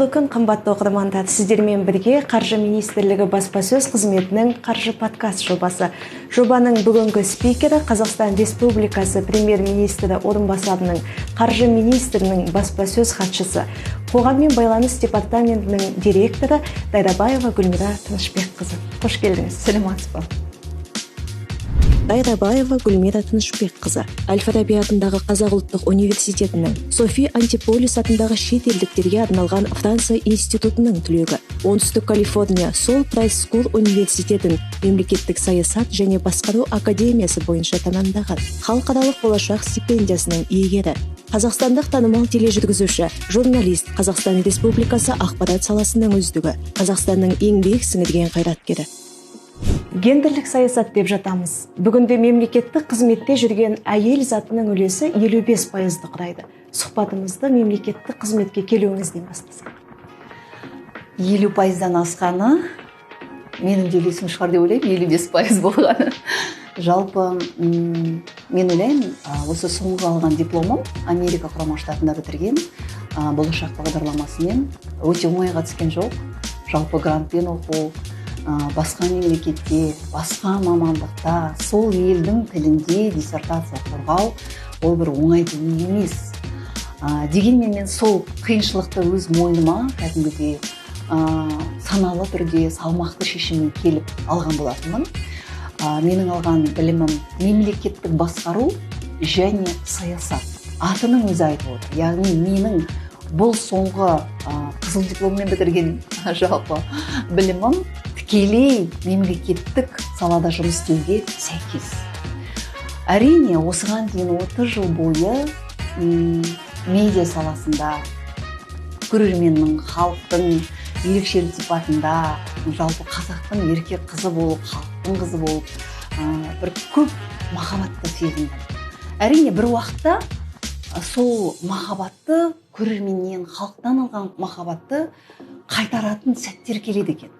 Қайырлы күн, қымбатты оқырмандар. Сіздермен бірге Қаржы министрлігі баспасөз қызметінің Қаржы подкаст жобасы. Жобаның бүгінгі спикері Қазақстан Республикасы премьер-министрі орынбасарының Қаржы министрінің баспасөз хатшысы, қоғаммен байланыс департаментінің директоры Дайрабаева Гүлмира Тынышбекқызы. Қош келдіңіз. Сәлеметсіз бе? Дайрабаева Гүлмира Тынышбекқызы Әл-Фараби атындағы Қазақ ұлттық университетінің Софи Антиполис атындағы шет елдіктерге арналған Франция институтының түлегі. Оңтүстік Калифорния Сол Прайс Скул университетін мемлекеттік саясат және басқару академиясы бойынша тәмамдаған. Халықаралық болашақ стипендиясының иегері. Қазақстандық танымал тележүргізуші, журналист, Қазақстан Республикасы ақпарат саласының үздігі, Қазақстанның еңбек сіңірген қайраткері. Гендерлік саясат деп жатамыз. Бүгінде мемлекеттік қызметте жүрген әйел затының үлесі 55%-ды құрайды. Сұхбатымызды мемлекеттік қызметке келуіңізден бастасақ. 50%-дан асқаны менің де үлесім шығар деп ойлаймын, 55% болғаны. Жалпы, мен ойлаймын, осы соңғы алған дипломым Америка Құрама Штатында бітірген болашақ бағдарламасымен өте оңайға түскен жоқ. Жалпы грантпен оқу, басқа мемлекетте, басқа мамандықта, сол елдің тілінде диссертация қорғау ол бір оңай дүние емес. Дегенмен мен сол қиыншылықты өз мойныма кәдімгідей саналы түрде салмақты шешіммен келіп алған болатынмын. Менің алған білімім мемлекеттік басқару және саясат. Атының өзі айтып отыр. Яғни менің бұл соңғы қызыл дипломмен бітірген жалпы білімім тікелей мемлекеттік салада жұмыс істеуге сәйкес. Әрине, осыған дейін 30 жыл бойы медиа саласында, көрерменнің, халықтың ерекшелік сипатында, жалпы қазақтың еркек қызы болып, халықтың қызы болып, бір көп махаббатты сезіндім. Әрине, бір уақытта сол махаббатты көрерменнен, халықтан алған махаббатты қайтаратын сәттер келеді екен.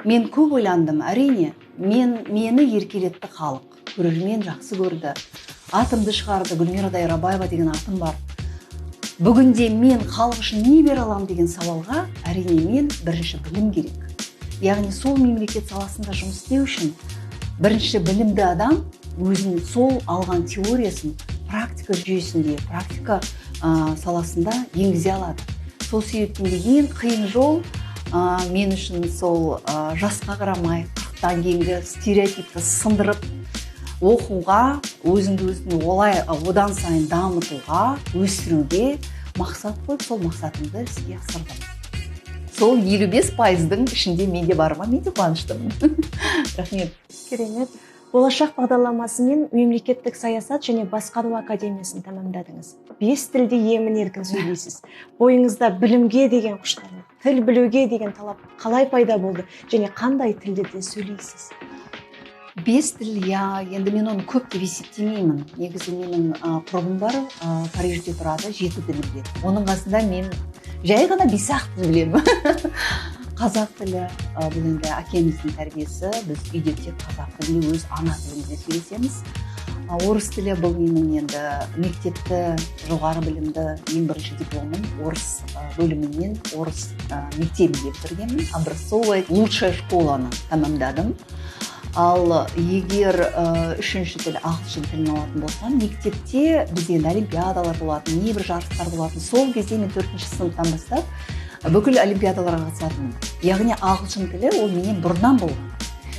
Мен көп ойландым, әрине, мені еркелетті халық, көрермен жақсы көрді, атымды шығарды, Гүлмира Дайрабаева деген атым бар. Бүгінде мен халық үшін не бере аламын деген сауалға, әрине, мен бірінші білім керек. Яғни сол мемлекет саласында жұмыс істеу үшін бірінші білімді адам өзінің сол алған теориясын практика жүйесінде, практика саласында енгізе алады. Сол себептен де ең қиын жол мен үшін сол жасқа қарамай, 40-тан кейінгі стереотипті сындырып, оқуға, өзіңді өзің олай одан сайын дамытуға, өсіруге мақсат қойып, сол мақсатымды іске асырдым. Сол 55%-дың ішінде мен де барыма, мен де қуаныштымын. Рахмет. Керемет. Болашақ бағдарламасымен мемлекеттік саясат және басқару академиясын тәмамдадыңыз. 5 тілде емін еркін сөйлейсіз. Бойыңызда білімге деген құштарлық, тіл білуге деген талап қалай пайда болды және қандай тілдерде сөйлейсіз? 5 тіл, я, енді мен оны көп деп есептемеймін. Негізі менің құрбым бар, Парижде тұрады, 7 тіл біледі. Оның қасында мен жай ғана 5-ақ тіл білемін. Қазақ тілі, бұл енді әкеміздің тәрбиесі, біз үйде тек қазақ тілінде өз ана тілімізде сөйлесеміз. Орыс тілі бұл менің енді мектепті, жоғары білімді ең бірінші дипломым орыс бөлімінен, орыс мектебінде бітіргенмін. Образцовая лучшая школаны тәмамдадым. Ал егер үшінші тіл ағылшын тілін алатын болсам, мектепте бізде енді олимпиадалар болатын, небір жарыстар болатын. Сол кезде мен 4-ші сыныптан бастап бүкіл олимпиадаларға қатысатынмын. Яғни ағылшын тілі ол менен бұрыннан болған.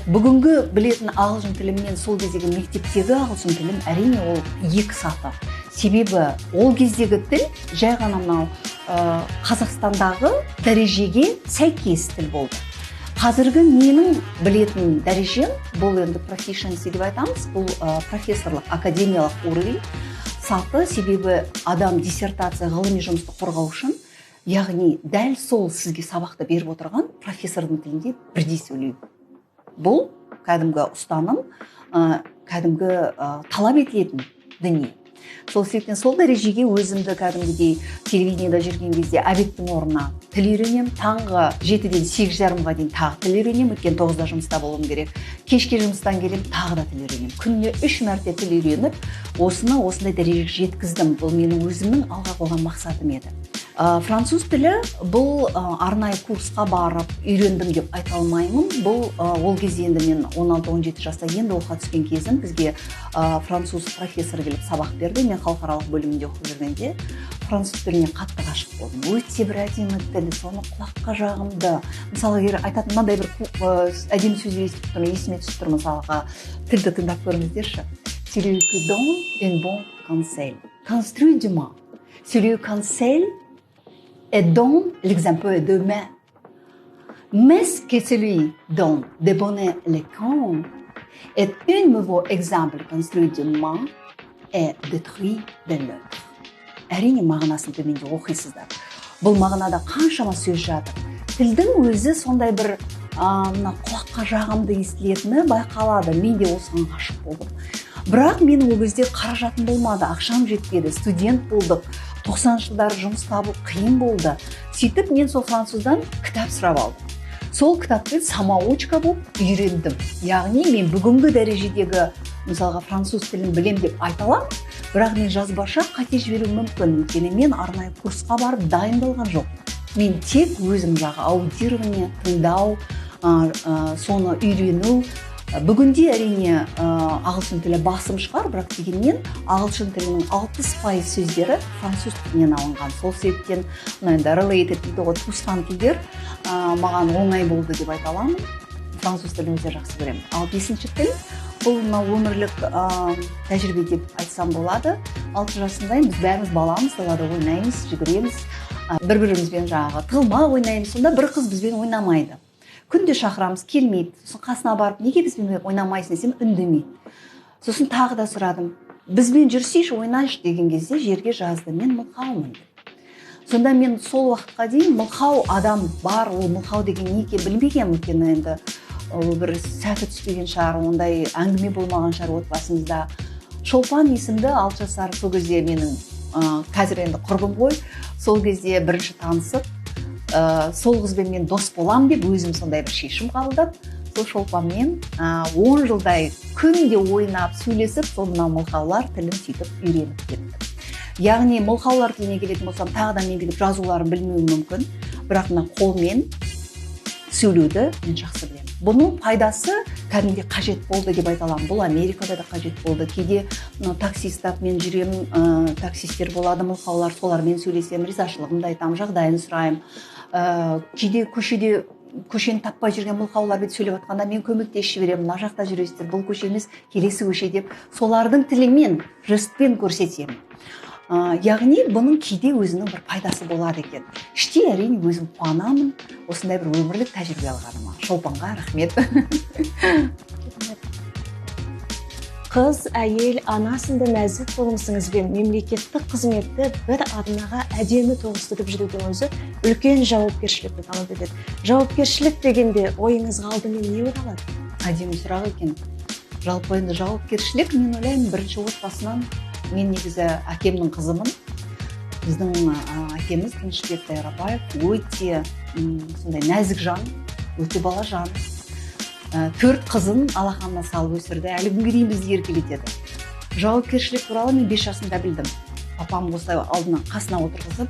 Бүгінгі білетін ағылшын тіліммен сол кездегі мектептегі ағылшын тілім әрине ол екі саты. Себебі ол кездегі тіл жай ғана мынау Қазақстандағы дәрежеге сәйкес тіл болды. Қазіргі менің білетін дәрежем, бұл енді proficiency деп айтамыз, бұл профессорлық, академиялық уровень саты, себебі адам диссертация, ғылыми жұмысты қорғау үшін, яғни дәл сол сізге сабақты беріп отырған профессордың тілінде бірдей сөйлеу. Бұл кәдімгі ұстаным, кәдімгі талап етілетін дүние. Сол себептен сол дәрежеге өзімді кәдімгідей телевидениеда жүрген кезде обедтің орнына тіл үйренемін, таңғы 7-ден 8:30-ға дейін тағы тіл үйренемін, өйткені 9-да жұмыста болуым керек. Кешке жұмыстан келемін, тағы да тіл үйренемін. Күніне 3 мәрте тіл үйреніп, осыны осындай дәрежеге жеткіздім. Бұл менің өзімнің алға қойған мақсатым еді. Француз тілі бұл арнайы курсқа барып үйрендім деп айта алмаймын. Бұл ол кезде енді мен 16-17 жаста енді оқуға түскен кезім, бізге француз профессор келіп сабақ берді. Мен халықаралық бөлімінде оқып жүргенде француз тіліне қатты ғашық болдым. Өте бір әдемі тіл, соны құлаққа жағымды. Мысалы, егер айтатын мынандай бір әдемі сөз естіп тұрмын, есіме түсіп тұр, мысалға, тілді тыңдап көріңіздерші. Celui qui donne un bon conseil construit demain. Celui qui conseille et donne l'exemple demain. Mais que celui dont de bonnes leçons est un mauvais exemple construit demain et détruit de l'autre. Әрине, мағынасын төменде оқисыздар. Бұл мағынада қаншама сөз жатыр. Тілдің өзі сондай бір мына құлаққа жағымды естілетіні байқалады. Мен де осыған ғашық болдым. Бірақ менің ол кезде қаражатым болмады, ақшам жетпеді, студент болдық. 90-шы жылдары жұмыс табу қиын болды. Сөйтіп мен сол француздан кітап сұрап алдым. Сол кітапты самоучка болып үйрендім. Яғни мен бүгінгі дәрежедегі, мысалға, француз тілін білем деп айта аламын, бірақ мен жазбаша қате жіберуім мүмкін. Өйткені мен арнайы курсқа барып дайындалған жоқ. Мен тек өзім жағы аудирование, тыңдау, соны үйрену. Бүгінде әрине ағылшын тілі басым шығар, бірақ дегенмен ағылшын тілінің 60% сөздері француз тілінен алынған. Сол себептен мына енді related дейді ғой, туысқан тілдер маған оңай болды деп айта аламын. Француз тілін өте жақсы көремін. Ал бесінші тіл бұл мына өмірлік тәжірибе деп айтсам болады. 6 жасындаймын, біз бәріміз баламыз, далада ойнаймыз, жүгіреміз, бір-бірімізбен жаңағы тығылма ойнаймыз. Сонда бір қыз бізбен ойнамайды. Күнде шақырамыз, келмейді. Сосын қасына барып, неге бізбен ойнамайсың десем, үндемейді. Сосын тағы да сұрадым. Бізбен жүрсейші, ойнайшы деген кезде жерге жазды, мен мылқаумын деп. Сонда мен сол уақытқа дейін мылқау адам бар, ол мылқау деген не екенін білмегенмін. Өйткені енді ол бір сәті түспеген шығар, ондай әңгіме болмаған шығар отбасымызда. Шолпан есімді 6 жасар, сол кезде менің қазір енді құрбым ғой, сол кезде бірінші танысып, сол қызбен мен дос болам деп өзім сондай бір шешім қабылдап, сол Шолпанмен 10 жылдай күнде ойнап, сөйлесіп, сол мынау мылқаулар тілін сөйтіп үйреніп кеттім. Яғни мылқаулар тіліне келетін болсам, тағы да мен бүйтіп жазуларын білмеуім мүмкін, бірақ мына қолмен сөйлеуді мен жақсы білемін. Бұның пайдасы кәдімгідей қажет болды деп айта аламын. Бұл Америкада да қажет болды. Кейде мынау такси ұстап мен жүремін, таксистер болады, мылқаулар, солармен сөйлесемін, ризашылығымды айтамын, жағдайын сұраймын. Кейде көшеде көшені таппай жүрген мылқаулар бүйтіп сөйлеп жатқанда мен көмектесіп жіберемін, мына жақта жүресіздер, бұл көше емес, келесі көше деп солардың тілімен, жестпен көрсетемін. Яғни бұның кейде өзінің бір пайдасы болады екен. Іштей әрине өзім қуанамын осындай бір өмірлік тәжірибе алғаныма. Шолпанға рахмет. Қыз, әйел, ана сынды нәзік болмысыңызбен мемлекеттік қызметті бір арнаға әдемі тоғыстырып жүрудің өзі үлкен жауапкершілікті талап етеді. Жауапкершілік дегенде ойыңызға алдымен не оралады? Әдемі сұрақ екен. Жалпы енді жауапкершілік, мен ойлаймын, бірінші отбасынан. Мен негізі әкемнің қызымын. Біздің әкеміз Тынышбек Дайрабаев өте сондай нәзік жан, өте бала жан. 4 қызын алақанына салып өсірді, әлі күнге дейін бізді еркелетеді. Жауапкершілік туралы мен 5 жасымда білдім. Папам осылай алдына қасына отырғызып,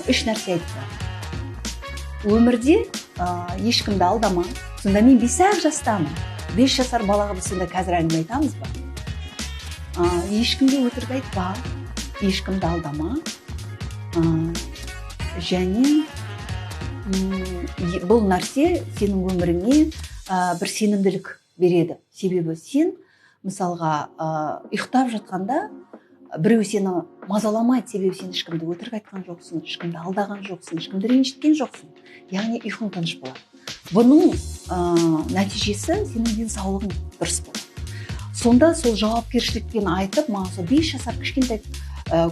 3 нәрсе айтты. Өмірде ешкімді алдама. Сонда мен 5 жастамын. 5 жасар балаға біз сонда қазір әңгіме айтамыз ба? Ешкімге өтірік айтпа, ешкімді алдама. Және бұл нәрсе сенің өміріңе бір сенімділік береді. Себебі сен, мысалға, ұйықтап жатқанда біреу сені мазаламайды, себебі сен ешкімді өтірік айтқан жоқсың, ешкімді алдаған жоқсың, ешкімді ренжіткен жоқсың. Яғни ұйқың тыныш болады. Бұның нәтижесі сенің денсаулығың дұрыс болады. Сонда сол жауапкершілікпен айтып, маған сол 5 жасар кішкентай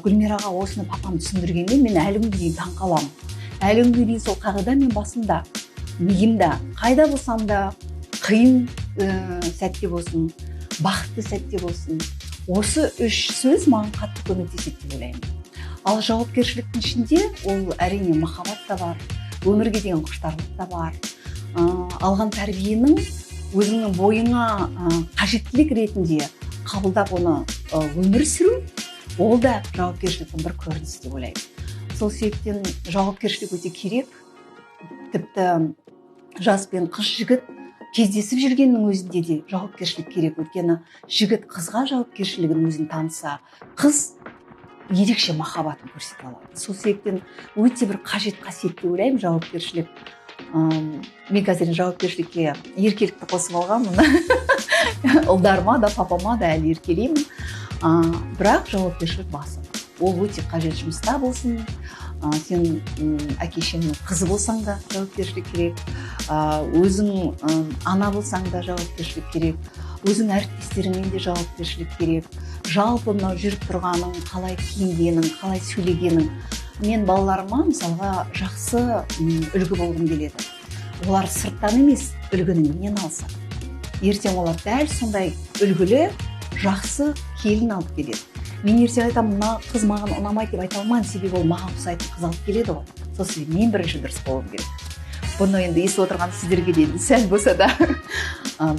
Гүлмираға осыны папам түсіндіргенде мен әлі күнге дейін таң қаламын. Әлі күнге дейін сол қағида мен басымда, миымда, қайда болсам да, қиын сәтте болсын, бақытты сәтте болсын, осы 3 сөз маған қатты көмектеседі деп ойлаймын. Ал жауапкершіліктің ішінде ол әрине махаббат та бар, өмірге деген құштарлық та бар, алған тәрбиенің өзіңнің бойыңа қажеттілік ретінде қабылдап оны өмір сүру, ол да жауапкершіліктің бір көрінісі деп ойлаймын. Сол себептен жауапкершілік өте керек. Тіпті жас пен қыз, жігіт кездесіп жүргеннің өзінде де жауапкершілік керек. Өйткені жігіт қызға жауапкершілігін өзін танытса, қыз ерекше махаббатын көрсете алады. Сол себептен өте бір қажет қасиет деп ойлаймын жауапкершілік. Мен қазір жауапкершілікке еркелікті қосып алғанмын. Ұлдарыма да, папама да әлі еркелеймін. Бірақ жауапкершілік басым. Ол өте қажет. Жұмыста болсын, сен әке шешеңнің қызы болсаң да жауапкершілік керек, өзің ана болсаң да жауапкершілік керек, өзің әріптестеріңмен де жауапкершілік керек. Жалпы мынау жүріп тұрғаның, қалай киінгенің, қалай сөйлегенің. Мен балаларыма мысалға жақсы үлгі болғым келеді. Олар сырттан емес, үлгіні менен алса, ертең олар дәл сондай үлгілі жақсы келін алып келеді. Мен ертең айтамын, мына қыз маған ұнамайды деп айта алмаймын, себебі ол маған ұқсайтын қыз алып келеді ғой. Сол себепті мен бірінші дұрыс болуым керек. Бұны енді естіп отырған сіздерге де енді сәл болса да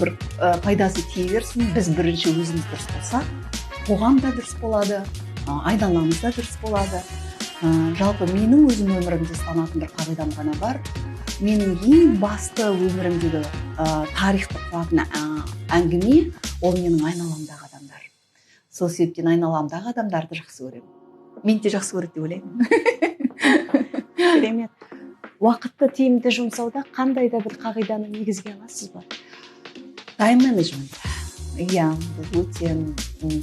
бір пайдасы тие берсін. Біз бірінші өзіміз дұрыс болсақ, қоғам да дұрыс болады, айналамыз да дұрыс болады. Жалпы менің өзім өмірімде ұстанатын бір қағидам ғана бар. Менің ең басты өмірімдегі тарихты құратын әңгіме ол менің айналамдағы адамдар. Сол себептен айналамдағы адамдарды жақсы көремін. Мен де жақсы көреді деп ойлаймын. Керемет. Уақытты тиімді жұмсауда қандай да бір қағиданы негізге аласыз ба? Тайм-менеджмент. Иә, бұл өте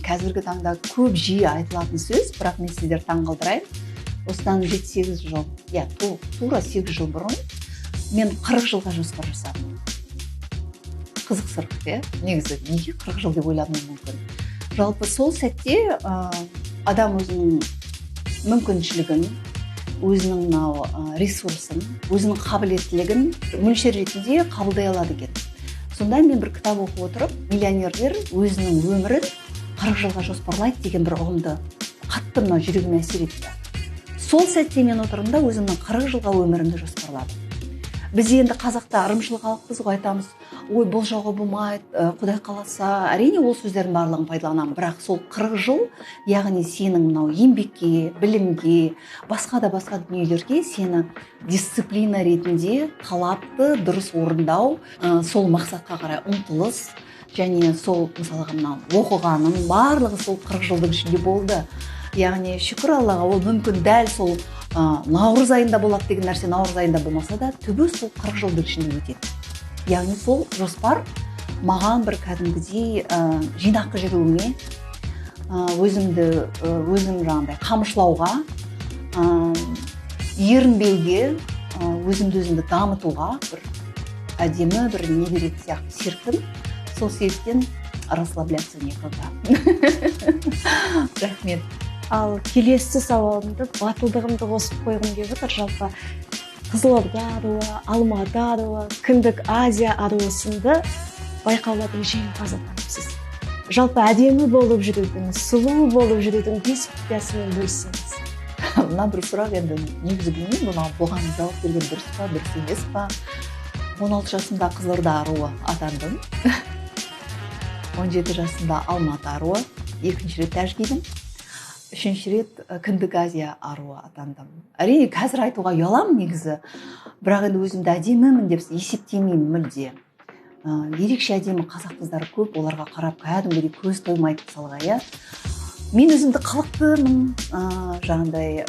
қазіргі таңда көп жиі айтылатын сөз, бірақ мен сіздерді таңғалдырайын. Осыдан 7-8 жыл, иә, тура 8 жыл бұрын мен 40 жылға жоспар жасадым. Қызық сұрақ, иә? Негізі неге 40 жыл деп ойлануым мүмкін? Жалпы сол сәтте адам өзінің мүмкіншілігін, өзінің мынау ресурсын, өзінің қабілеттілігін мөлшер ретінде қабылдай алады екен. Сонда мен бір кітап оқып отырып, миллионерлер өзінің өмірін 40 жылға жоспарлайды деген бір ұғымды қатты мынау жүрегіме әсер етті. Сол сәтте мен отырдым да өзімнің 40 жылға өмірімді жоспарладым. Біз енді қазақта ырымшыл халықпыз ғой, айтамыз, ой, болжауға болмайды, Құдай қаласа. Әрине ол сөздердің барлығын пайдаланамын, бірақ сол 40 жыл, яғни сенің мынау еңбекке, білімге, басқа да басқа дүниелерге сені дисциплина ретінде талапты дұрыс орындау, сол мақсатқа қарай ұмтылыс, және сол мысалға мынау оқығаның барлығы сол 40 жылдың ішінде болды. Яғни шүкір Аллаға, ол мүмкін дәл сол наурыз айында болады деген нәрсе наурыз айында болмаса да, түбі сол 40 жылдың ішінде өтеді. Яғни сол жоспар маған бір кәдімгідей жинақы жүруіме, өзімді өзім жаңағыдай қамшылауға, ерінбеуге, өзімді өзімді дамытуға бір әдемі бір не беретін сияқты серпін. Сол себептен расслабляться некогда. Рахмет. Ал келесі сауалымды батылдығымды қосып қойғым келіп отыр. Жалпы Қызылорда аруы, Алматы аруы, Кіндік Азия аруы сынды байқаулардың жеңімпазы атаныпсыз. Жалпы әдемі болып жүрудің, сұлу болып жүрудің 5 құпиясымен бөліссеңіз. Мына бір сұрақ енді негізі білмеймін, бұған жауап берген дұрыс па, дұрыс емес па. 16 жасымда Қызылорда аруы атандым. 17 жасымда Алматы аруы, екінші рет тәж кидім. Үшінші рет Кіндік Азия аруы атандым. Әрине қазір айтуға ұяламын негізі, бірақ енді өзімді әдемімін деп есептемеймін мүлде. Ерекше әдемі қазақ қыздары көп, оларға қарап кәдімгідей көз тоймайды мысалға, иә. Мен өзімді қылықтымын, жаңағыдай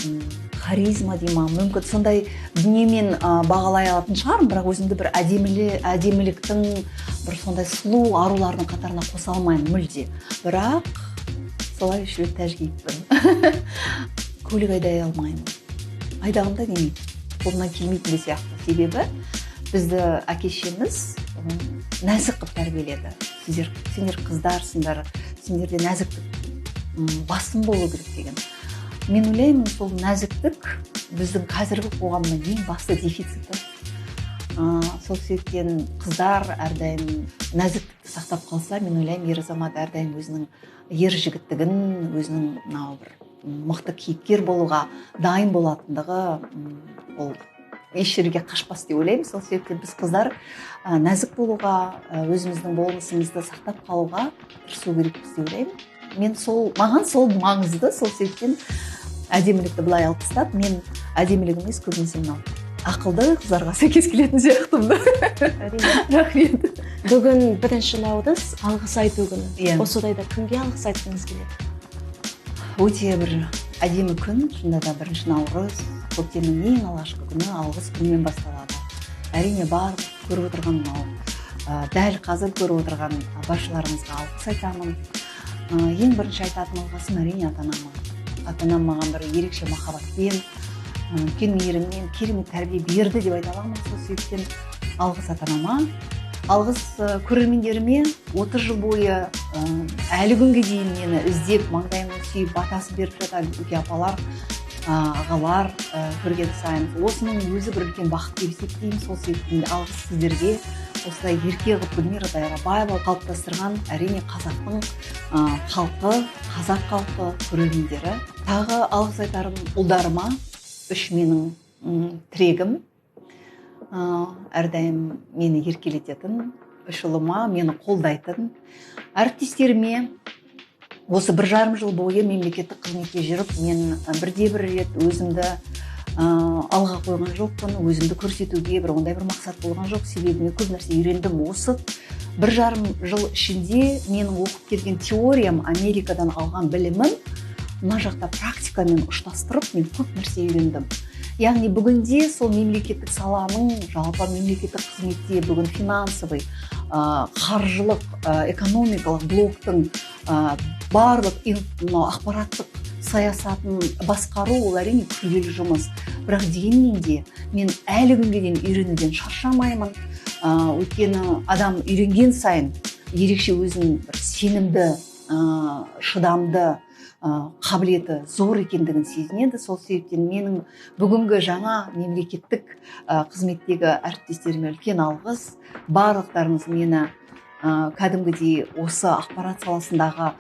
харизма дей ма, мүмкін сондай дүниемен бағалай алатын шығармын, бірақ өзімді бір әдеміліктің бір сондай сұлу арулардың қатарына қоса алмаймын мүлде. Бірақ солай үш рет тәж киіппін. Көлік айдай алмаймын. Айдағым да келмейді. Қолымнан келмейтін де сияқты. Себебі бізді әке шешеміз нәзік қылып тәрбиеледі. Сендер қыздарсыңдар, сендерде нәзіктік басым болу керек деген. Мен ойлаймын, сол нәзіктік біздің қазіргі қоғамның ең басты дефициті. Сол себептен қыздар әрдайым нәзіктікті сақтап қалса, мен ойлаймын, ер азамат әрдайым өзінің ер жігіттігін, өзінің мынау бір мықты кейіпкер болуға дайын болатындығы, ол еш жерге қашпас деп ойлаймын. Сол себептен біз қыздар нәзік болуға, өзіміздің болмысымызды сақтап қалуға тырысу керекпіз деп ойлаймын. Маған сол маңызды, сол себептен Әдемілікті былай алып тастап, мен әдемілік емес, көбінесе мынау ақылды қыздарға сәйкес келетін сияқтымын. Әрине. Рахмет. Бүгін 1 наурыз, алғыс айту күні. Иә. Осы орайда кімге алғыс айтқыңыз келеді? Өте бір әдемі күн, шынында да 1 наурыз, көктемнің ең алғашқы күні алғыс күнімен басталады. Әрине, барлық көріп отырған мынау, дәл қазір көріп отырған басшыларымызға алғыс айтамын. Ең бірінші айтатын алғысым әрине ата-анама. Ата-анам маған бір ерекше махаббатпен, үлкен мейіріммен, керемет тәрбие берді деп айта аламын. Сол себептен алғыс ата-анама. Алғыс көрермендеріме. 30 жыл бойы әлі күнге дейін мені іздеп, маңдайымнан сүйіп, батасын беріп жатады үлкен апалар, ағалар, көрген сайын. Осының өзі бір үлкен бақыт деп есептеймін. Сол себептен алғыс сіздерге. Осылай ерке қылып Гүлмира Дайрабаева қалыптастырған әрине қазақтың халқы, қазақ халқы, көрермендері. Тағы алғыс айтарым ұлдарыма, үш менің тірегім. Әрдайым мені еркелететін, үш ұлыма, мені қолдайтын әріптестеріме. Осы 1,5 жыл бойы мемлекеттік қызметте жүріп, мен бірде-бір рет өзімді алға қойған жоқпын, өзімді көрсетуге бір ондай бір мақсат болған жоқ. Себебі мен көп нәрсе үйрендім. Осы 1,5 жыл ішінде менің оқып келген теориям, Америкадан алған білімім мына жақта практикамен ұштастырып, мен көп нәрсе үйрендім. Яғни бүгінде сол мемлекеттік саланың, жалпы мемлекеттік қызметте бүгін финансовый, қаржылық, экономикалық блоктың, барлық мынау ақпараттық саясатын басқару, ол әрине күрделі жұмыс. Бірақ дегенмен де мен әлі күнге дейін үйренуден шаршамаймын. Өйткені адам үйренген сайын ерекше өзінің бір сенімді, шыдамды, қабілеті зор екендігін сезінеді. Сол себептен менің бүгінгі жаңа мемлекеттік қызметтегі әріптестеріме үлкен алғыс. Барлықтарыңыз мені кәдімгідей осы ақпарат саласындағы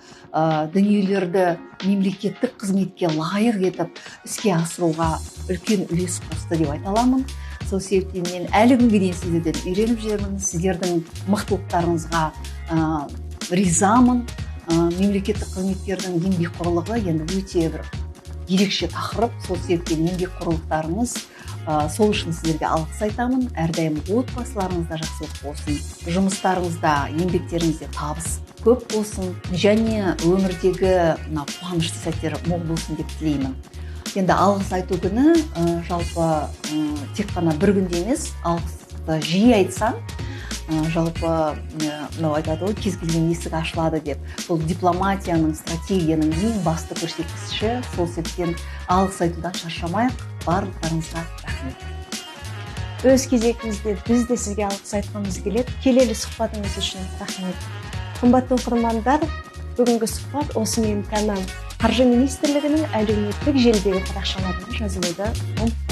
дүниелерді мемлекеттік қызметке лайық етіп іске асыруға үлкен үлес қосты деп айта аламын. Сол себептен мен әлі күнге дейін сіздерден үйреніп жүрмін, сіздердің мықтылықтарыңызға ризамын. Мемлекеттік қызметкердің еңбекқорлығы енді өте бір ерекше тақырып. Сол себептен еңбекқорлықтарыңыз, сол үшін сіздерге алғыс айтамын. Әрдайым отбасыларыңызда жақсылық болсын, жұмыстарыңызда, еңбектеріңізде табыс көп болсын және өмірдегі мына қуанышты сәттер мол болсын деп тілеймін. Енді алғыс айту күні, жалпы, тек қана бір күнде емес, алғысты жиі айтсаң, жалпы, мынау айтады ғой, кез келген есік ашылады деп. Бұл дипломатияның, стратегияның ең басты көрсеткіші. Сол себептен алғыс айтудан шаршамайық. Барлықтарыңызға рахмет. Өз кезегімізде біз де сізге алғыс айтқымыз келеді. Келелі сұхбатыңыз үшін рахмет. Қымбатты оқырмандар, бүгінгі сұхбат осымен тәмам. Қаржы министрлігінің әлеуметтік желідегі парақшаларына жазылуды ұмытпаңыз.